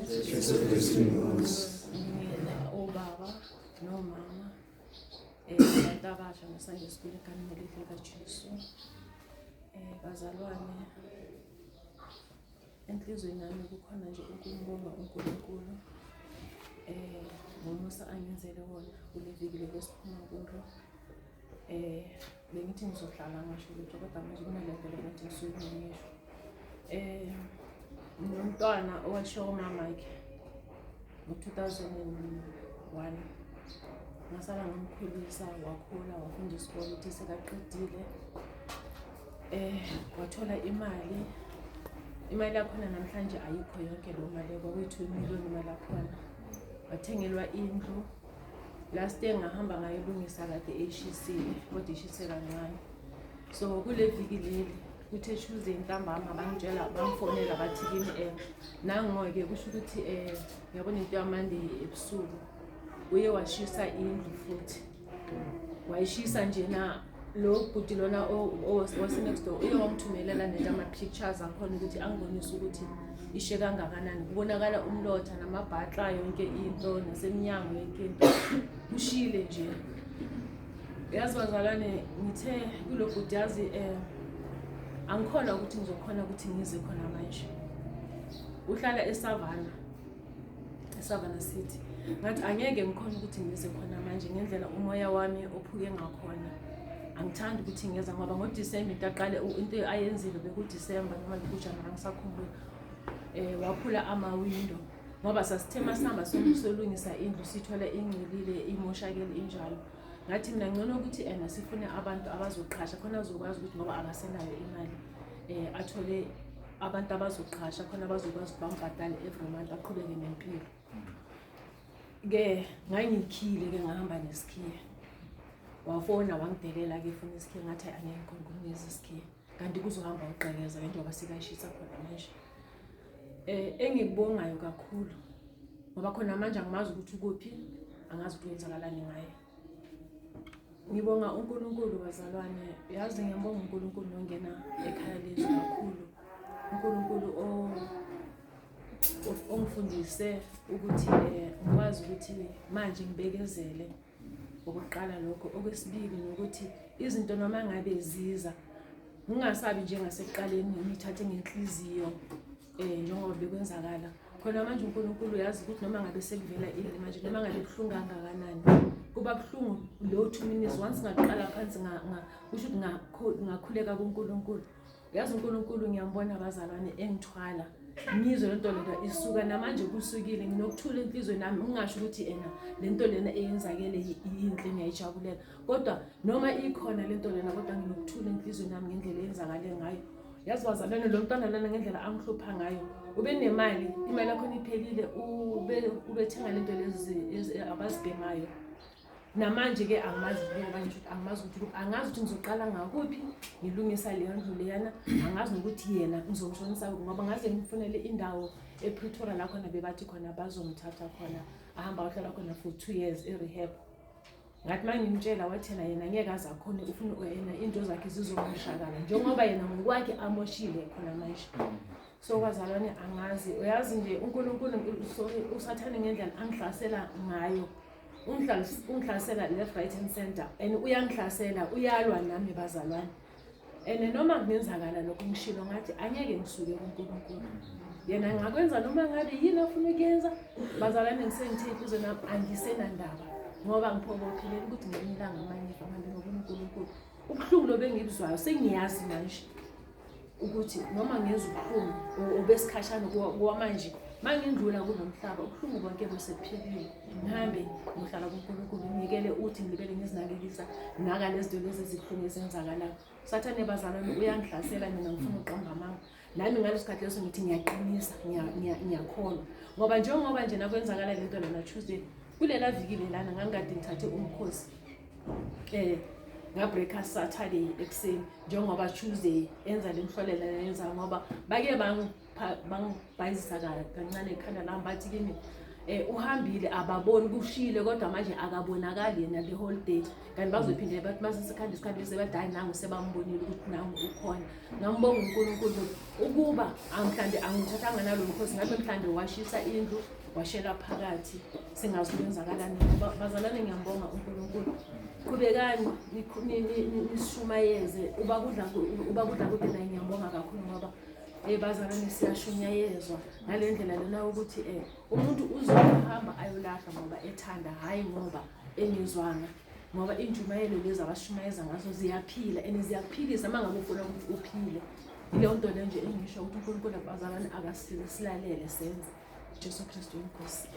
Jesu Kristu inkosi. Mina obaba nomama abantu abasha ngeSunday School egameni elihle likaJesu. Bazalwane, enhliziyweni yami kukhona nje ukumbonga uNkulunkulu ngomusa angenzele wona kule viki leli esiphuma kulo. Bengithi ngizohlala ngasho lutho, kodwa manje kunalento le ngathi ngisuke ngisho. Nomntwana owashiya umamakhe ngo-2001, ngasala ngamkhulisa, wakhula, wafunda isikole. Uthi sekaqedile wathola imali. Imali yakhona namhlanje ayikho yonke leyo mali, kwakuyi-2 million imali yakhona. Wathengelwa indlu. Last year ngahamba ngayilungisa, kade eyishisile, kodwa ishise kancane. So kule viki leli kuthe Tuesday ntambama bangitshela, bangifonela, bathi kimi nango-ke kusho ukuthi ngiyabona into yaMonday ebusuku uye washisa indlu futhi, wayishisa njena. Lo bhuti lona wase-next door uye wangithumelela nento, ama-pictures akhona, ukuthi angibonise ukuthi ishe kangakanani. Kubonakala umlotha namabhatla, yonke into, nasemnyango, yonke into kushile nje. Yazi bazalwane, ngithe kulo bhuti, yazi angikholwa ukuthi ngizokhona ukuthi ngize khona manje. Uhlala eSavannah, eSavannah City. Ngathi angeke ngikhona ukuthi ngize khona manje ngendlela umoya wami ophuke ngakhona. Angithandi ukuthi ngeza ngoba ngoDisemba into aqale, into ayenzile bekuDisemba noma bekuJanuwari, angisakhumbuli. Waphula amawindo ngoba sasithe masihamba solungisa indlu sithole ingcolile, imoshakele injalo. Ngathi mina ngcono ukuthi ena sifune abantu abazoqhasha khona azokwazi ukuthi, ngoba akasenayo imali, athole abantu abazoqhasha khona bazokwazi ukuthi bambhadale every month, aqhubeke nempilo. Ke ngangikhile ke, ngahamba nesikhiye. Wafona wangidelela ke, efuna isikhiye. Ngathi angeke ngikhona ukunikeza isikhiye, kanti kuzohamba ugqekeza ke njengoba sikayishisa khona manje. Engikubongayo kakhulu, ngoba khona manje angimazi ukuthi ukuphi, angazi ukuthi kwenzakalani ngaye. Ngibonga uNkulunkulu, bazalwane. Yazi ngiyambonga uNkulunkulu nongena ekhaya lethu kakhulu, uNkulunkulu ongifundise ukuthi ngikwazi ukuthi manje ngibekezele, okokuqala lokho. Okwesibili nokuthi izinto noma ngabe ziza, ngingasabi njengasekuqaleni, ngithathe ngenhliziyo njengoba bekwenzakala khona manje. uNkulunkulu uyazi ukuthi noma ngabe sekuvela ini manje, noma ngabe kubuhlungu kangakanani, kuba buhlungu lo 2 minutes once ngaqala phansi, kusho ukuthi ngakhuleka kuNkulunkulu. Yazi uNkulunkulu ngiyambona, abazalwane, engithwala, ngizwe lento lena isuka. Namanje kusukile, nginokuthula enhliziyweni nami. Ngingasho ukuthi ena lento lena eyenzakele yinhle, ngiyayijabulela, kodwa noma ikhona lento lena, kodwa nginokuthula enhliziyweni nami ngendlela eyenzakale ngayo. Yazi bazalwane, lo mntwana lana ngendlela angihlupha ngayo, ube nemali, imali yakhona iphelile, ubethenga lento lezi abazibhemayo. Namanje-ke angimazi njengoba ngisho ukuthi angimazi ukuthi, angazi ukuthi ngizoqala ngakuphi ngilungisa leyo ndlu leyana. Angazi nokuthi yena ngizomshonisa kuphi, ngoba ngaze ngimfunele indawo ePretoria la khona bebathi khona bazomthatha khona, ahamba ayohlala khona for 2 years e-rehab. Ngathi uma ngimtshela, wathi yena ngeke aze akhone, ufuna yena into zakhe zizomoshakala njengoba yena ngokwakhe amoshile khona manje. So bazalwane, angazi, uyazi nje uNkulunkulu, sorry, uSathane ngendlela angihlasela ngayo, ungihlasela left, right and center, and uyangihlasela, uyalwa nami, bazalwane. And noma kungenzakala lokho, ngishilo ngathi angeke ngisuke kuNkulunkulu. Yena ngakwenza noma ngabe yini afuna ukuyenza. Bazalwane, ngisengithe enhliziyweni nami angisenandaba, ngoba ngiphokophelele ukuthi ngelinye ilanga amanye ngihambe ngobona uNkulunkulu. Ubuhlungu lobu engibuzwayo, sengiyazi manje ukuthi noma ngezwa ubuhlungu obesikhashana kwamanje, uma ngindlula kulo mhlaba ubuhlungu bonke busephelile, ngihambe ngiyohlala kuNkulunkulu. Ngiyekele ukuthi ngilibele ngizinakekisa naka lezi zinto lezi ezibuhlungu ezenzakalayo. Sathane, bazalwane, uyangihlasela mina. Ngifuna uqamba amanga nami ngaleso sikhathi leso ngithi ngiyaqinisa, ngiyakholwa, ngoba njengoba nje nakwenzakala lento lena Tuesday kulela viki lelana, ngangikade ngithathe umkhosi, ngabreaka Saturday ekuseni njengoba Tuesday enza le mhlolela yenza, ngoba bake bangibhayizisa kancane ekhanda lami, bathi kimi Uhambile, ababoni, kushile, kodwa manje akabonakali yena the whole day. Kanti bazophinde bathi mase sekhanda isikhathi bese bathi, "Hayi, nangu, sebambonile ukuthi nangu ukhona." Ngambonga uNkulunkulu ukuba mhlambe angithathanga nalo mkhosi, ngabe mhlambe washisa indlu, washela phakathi, singazi kwenzakalani. Ngoba bazalwane, ngiyambonga uNkulunkulu. Qhubekani nishumayeze uba kudla kude naye. Ngiyambonga kakhulu ngoba bazalwane, siyashunyayezwa ngale ndlela lena ukuthi umuntu uzohamba ayolahlwa ngoba ethanda, hhayi ngoba engezwanga, ngoba iy'ntshumayelo lezi abashumayeza ngazo ziyaphila and ziyakuphilisa uma ngabe ufuna ukuthi uphile. Ileyo nto le nje engisho ukuthi uNkulunkulu, bazalwane, akasisize silalele, senze. Jesu Kristu inkosi.